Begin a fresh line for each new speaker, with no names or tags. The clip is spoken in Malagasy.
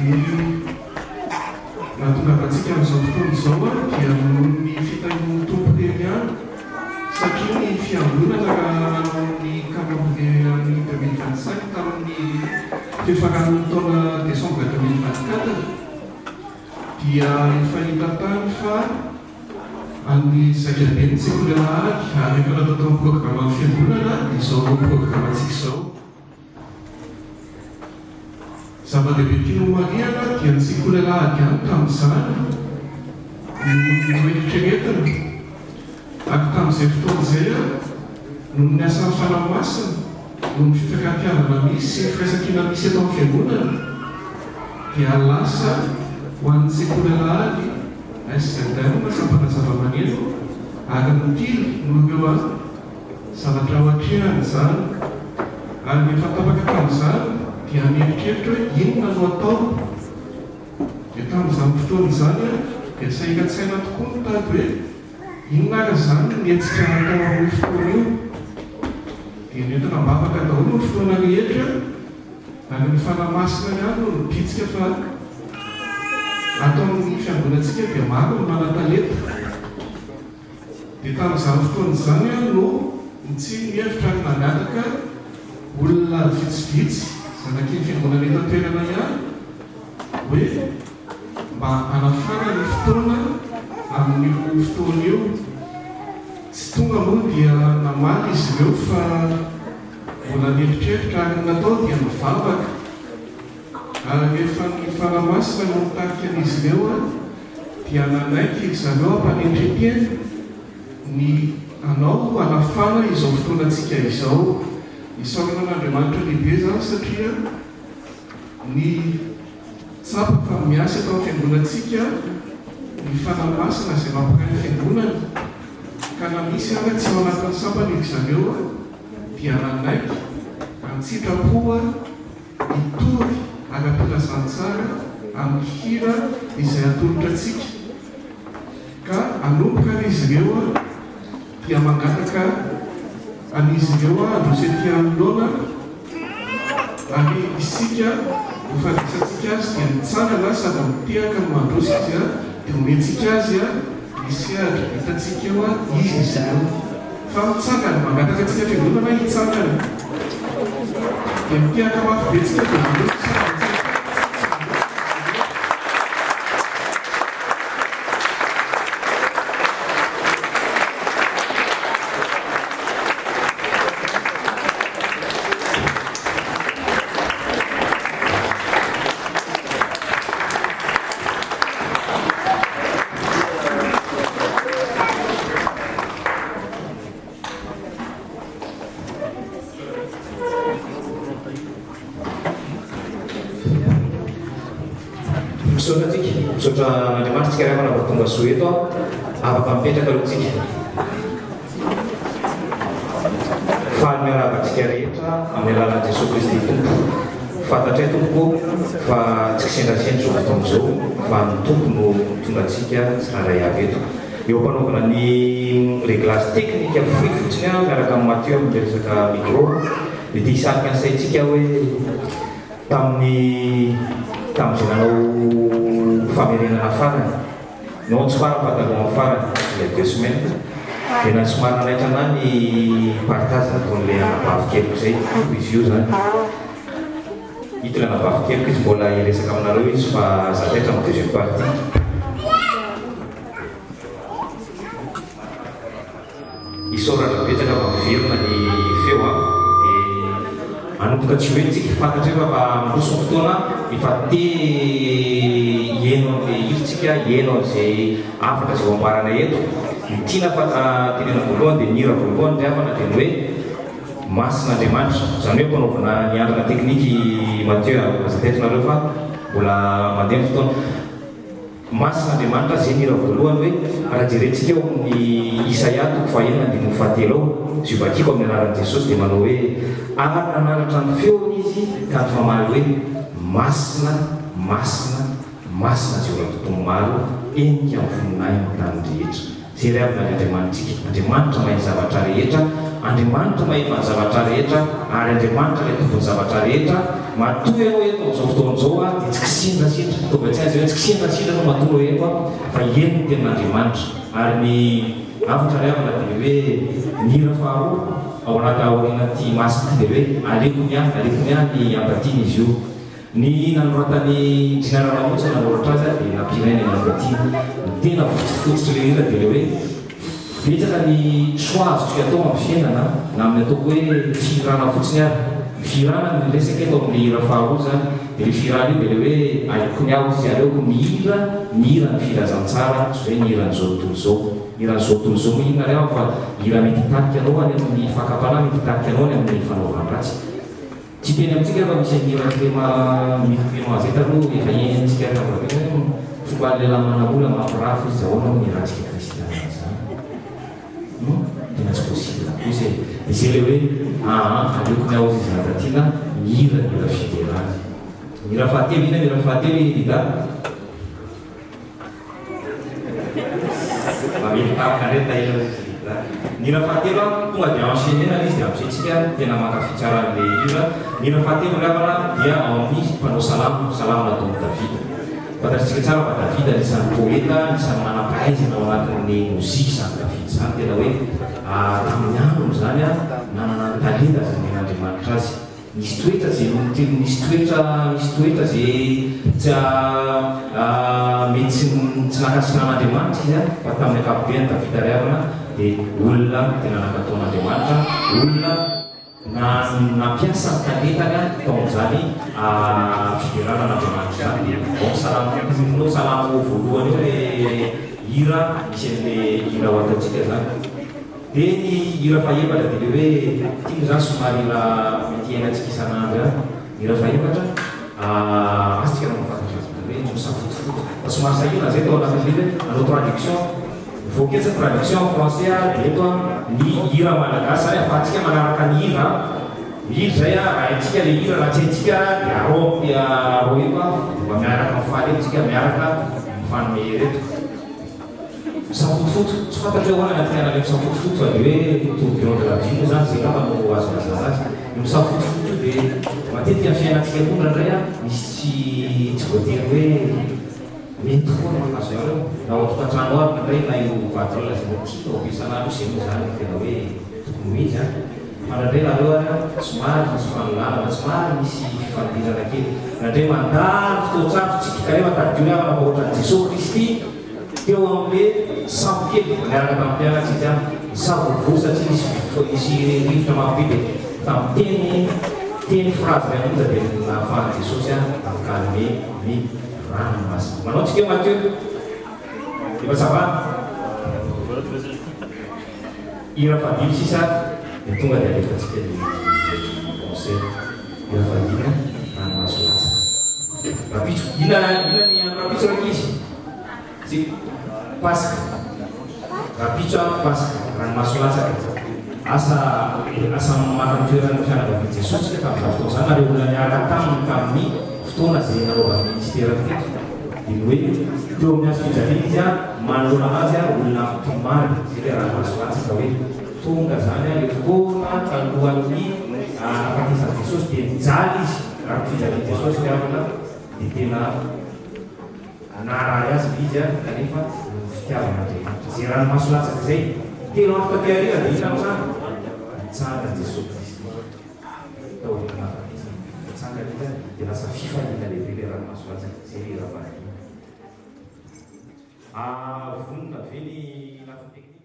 Ny nahatongavantsika amin'izao fotoana izao dia noho ny fitahian'ny Tompo irery ihany satria ny Fiangonana raha nanao ny calendrier an'ny 2025 tamin'ny fiafaran'ny taona décembre 2024 dia efa hita tany fa an'ny zaikaben'ny Sekoly Alahady ary efa natao tamin'ny programan'ny Fiangonana izao programantsika izao. Zava-dehibe tiana homarihana dia ny sekoly alahady ihany tamin'izany no noeritreretina ary tamin'izay fotoana izay noho ny asan'ny Fanahy Masina, noho ny fifankatiavana misy sy ny firaisankina misy eto amin'ny Fiangonana dia lasa ho an'ny sekoly alahady SZM, Sampana Zavamaneno, ary ny Tily noho ireo Zavatra ho atrehana izany. Ary rehefa tapaka tamin'izany dia nieritreritra hoe inona no atao. Dia tamin'izany fotoana izany aho dia sahiran-tsaina tokoa nitady hoe inona ary izany ny hetsika hatao amin'io fotoana io. Dia nentina am-bavaka daholo ny fotoana rehetra ary ny Fanahy Masina ihany no nibitsika fa ato amin'ny fiangonantsika dia maro ny manan-talenta. Dia tamin'izany fotoana izany aho no nitsiry ny hevitra ary nangataka olona vitsivitsy zanaky ny fiangonana eto an-toerana ihany hoe mba hanafana ny fotoana amin'io fotoana io. Tsy tonga moa dia namaly izy ireo fa mbola nieritreritra ary ny natao dia nivavaka. Ary rehefa ny Fanahy Masina no nitarika an'izy ireo dia nanaiky ry zareo am-panetren-tena ny hanao hanafana izao fotoanantsika izao. Isaorana an'Andriamanitra lehibe izany satria ny tsapa fa miasa eto amin'ny fiangonantsika ny Fanahy Masina izay mampiray ny fiangonana ka na misy ara tsy ao anatin'ny sampana ry zareo dia nanaiky an-tsitrapo hitory ara-pilazantsara amin'ny hira izay atolotra antsika, ka hanomboka ary izy ireo dia mangataka an'izy ireo handroso ety anoloana, ary isika ho fandraisantsika azy dia mitsangana sady mitehaka no mandroso izy dia omentsika azy ny sehatra hitantsika eo izy izy ireo. Fa mitsangana, mangataka antsika fiangonana hitsangana. Dia mitehaka mafy be tsika dia mandroso sady mitsangana.
Misaotra antsika, misaotra an'Andriamanitra tsika ry havana fa tonga soa eto an. Afaka mipetraka aloha tsika. Faly miarahaba antsika rehetra amin'ny alalan'i Jesoa Kristy Tompo. Fantatray Tompoko fa tsy kisendrasendra izao fotoana izao fa ny Tompo no mitondra antsika tsirairay avy eto. Eo am-panaovana ny réglage technique fohy fotsiny aho miaraka amin'i Mathieu amin'ilay resaka micro dia te hisarika ny saintsika aho hoe tamin'ny tamin'izay nanao famerenana farany, non tsy farany fa talohan'ny farany, il y a deux semaines, dia na somary nanaitra anah ny partage nataon'ilay anabavy keliko izay, izy io izany. Ito ilay anabavy keliko izy mbola hiresaka aminareo izy fa aza taitra amin'ny deuxième partie. Isaorana betsaka fa miverina ny feo an! Dia hanomboka tsy ho ela tsika, fantatro efa fa miroso ny fotoana, efa te hihaino an'ilay hira tsika, hihaino an'izay hafatra izay ho ambarana eto. Ny tiana fa tenena voalohany dia ny hira voalohany ry havana dia ny hoe Masina Andriamanitra. Izany hoe ampanaovina ny andrana teknika i Mathieu, aza taitra nareo fa mbola mandeha ny fotoana. Masina Andriamanitra izay ny hira voalohany hoe raha jerentsika ao amin'ny Isaia toko fahenina andininy fahatelo ao, izay vakiko amin'ny anaran'i Jesosy dia manao hoe ary nanandratra ny feony izy ka nifamaly hoe Masina, masina, masina Jehovah Tompon'ny maro, henika amin'ny voninahiny ny tany rehetra. Izay ry havana ny Andriamanitsika, Andriamanitra mahay ny zavatra rehetra, Andriamanitra mahefa ny zavatra rehetra ary Andriamanitra ilay tompon'ny zavatra rehetra. Matoa ianao eto amin'izao fotoana izao dia tsy kisendrasendra, ataovy an-tsaina izay hoe tsy kisendrasendra ianao matoa ianao eto fa heno ny tenin'Andriamanitra. Ary ny hafatra ry havana dia ny hoe ny hira faharoa ao anaty aorianan'ity masque ity dia hoe aleoko ny ahy, aleoko ny ahy ny Ampatiana izy io. Ny nanoratan'i Ndrina Ramamonjy nanoratra azy dia nampihirainy an'i Ampatiana. Ny tena fotofototr'ilay hira dia ilay hoe betsaka ny choix azontsika atao amin'ny fiainana na amin'ny ataoko hoe fihirana fotsiny ary. Ny fihirana no resaka eto amin'ilay hira faharoa izany. Dia ilay fihirana io dia ilay hoe aleoko ny ahy hozy izy aleoko mihira ny hiran'ny filazantsara tsy hoe ny hiran'izao tontolo izao. Ny hiran'izao tontolo izao moa inona ary aho fa hira mety hitarika anao any amin'ny fakam-panahy mety hitarika anao any amin'ny fanaovan-dratsy. Tsy hiteny amintsika fa misy an'i Hira Clément Mily Clément zay taloha efa henontsika tamin'ny hoe fomba lehilahy manam-bola mampirafy izy ahoana moa ny hirantsika kristiana an'izany non tena tsy possible kosa e dia zay le hoe aa aleoko ny aho izy zaka tiana mihira ny hira fiderana ny hira fahatelo inona ny hira fahatelo i Lida Mamely tampoka indray Tahiry hoy izy Lida. Ny hira fahatelo an, tonga dia enchaîner-na ilay izy dia ampiseho tsika tena mankafy tsara an'ilay hira. Ny hira fahatelo ry havana dia ao amin'ny mpanao salamo, salamo nataon'i Davida. Fantatritsika tsara fa Davida anisan'ny poeta, anisan'ny manam-pahaizana ao anatin'ny mozika izany Davida izany, tena hoe tamin'ny androny izany an, nanana ny talenta izay nomen'Andriamanitra azy. Nisy toetra ze noteny nisy toetra nisy toetra ze tsy mety tsy tsy nankasitrahan'Andriamanitra izy fa tamin'ny ankapobeny Davida ry havana dia olona tena nankatò an'Andriamanitra, olona na nampiasa ny talentany tao amin'izany fiderana an'Andriamanitra izany dia ao amin'ny salamo ao salamo voalohany ao le hira misy an'le hira ho ataontsika izany. Dia ny hira fahefatra dia ilay hoe ity moa izany somary hira mety iainantsika isan'andro ihany. Ny hira fahefatra, asa tsika raha mahafantatra azy, ilay hoe misafotofoto. Fa somary sahirana izay tao anatin'ilay hoe hanao traduction. Mivoaka etsy ny traduction en français dia eto ny hira malagasy. Izany ahafahantsika manaraka ny hira. Ny hira izay raha haintsika ilay hira, raha tsy haintsika dia arao arao eto dia mba miaraka mifaly eto tsika, miaraka mifanome hery eto. Misafotofoto, tsy fantatro hoe ahoana ny antikanareo misafotofoto fa dia hoe tourbillon de la vie moa izany izay angamba no azo ilazana azy. Io misafotofoto io dia matetika ny fiainantsika koa indraindray an, misy tsy tsy voatery hoe mety foana mahazo anareo, na ao an-tokantrano ao ary indraindray na io vadinao lazainao tianao be isan'andro io izay moa izany no tena hoe tokony ho izy an, fa indraindray nareo ary an somary misy fanolanana, somary misy fifandirana kely, indraindray mandalo fotoan-tsarotra tsika kanefa tadidio ny havana fa ohatran'i Jesoa Kristy, Teo amin'ilay sambo kely niaraka tamin'ny mpianatra izy, nisavorovoro satria nisy nisy rivotra mafy be, dia tamin'ny teny teny phrase iray monja dia nahafahan'i Jesosy afaka hanome ny ranomasina. Manao antsika Mathieu? Efa ça va? Hira fahadimy sisa dia tonga dia alefantsika ny concert. Hira fahadimy ranomaso latsaka. Rapitso, inona inona ny andro rapitso rankizy? Tsy Paska. Rahampitso aho Paska, ranomaso latsaka. Asa asa maka ny toeran'ny fianakavian'i Jesosy isika tamin'izany fotoana izany, na ireo olona niaraka taminy tamin'ny fotoana izay nanaovany ministera teto. Dia ny hoe teo amin'ny hazo fijaliana izy, manoloana azy olona mitomany, izay ilay ranomaso latsaka hoe tonga izany ilay fotoana talohan'ny nahafatesan'i Jesosy dia nijaly izy, ary ny fijalian'i Jesosy ry havana dia tena Naharary azy ilay izy kanefa noho ny fitiavan'Andriamanitra. Izay ranomaso latsaka izay, telo andro taty aoriana dia inona no tranga? Nitsangana Jesoa Kristy taorian'ny nahafatesany. Nitsangana Izy dia lasa fifaliana lehibe ilay ranomaso latsaka. Izay ilay hira fahadimy. Vonona ve ny lafiny teknika?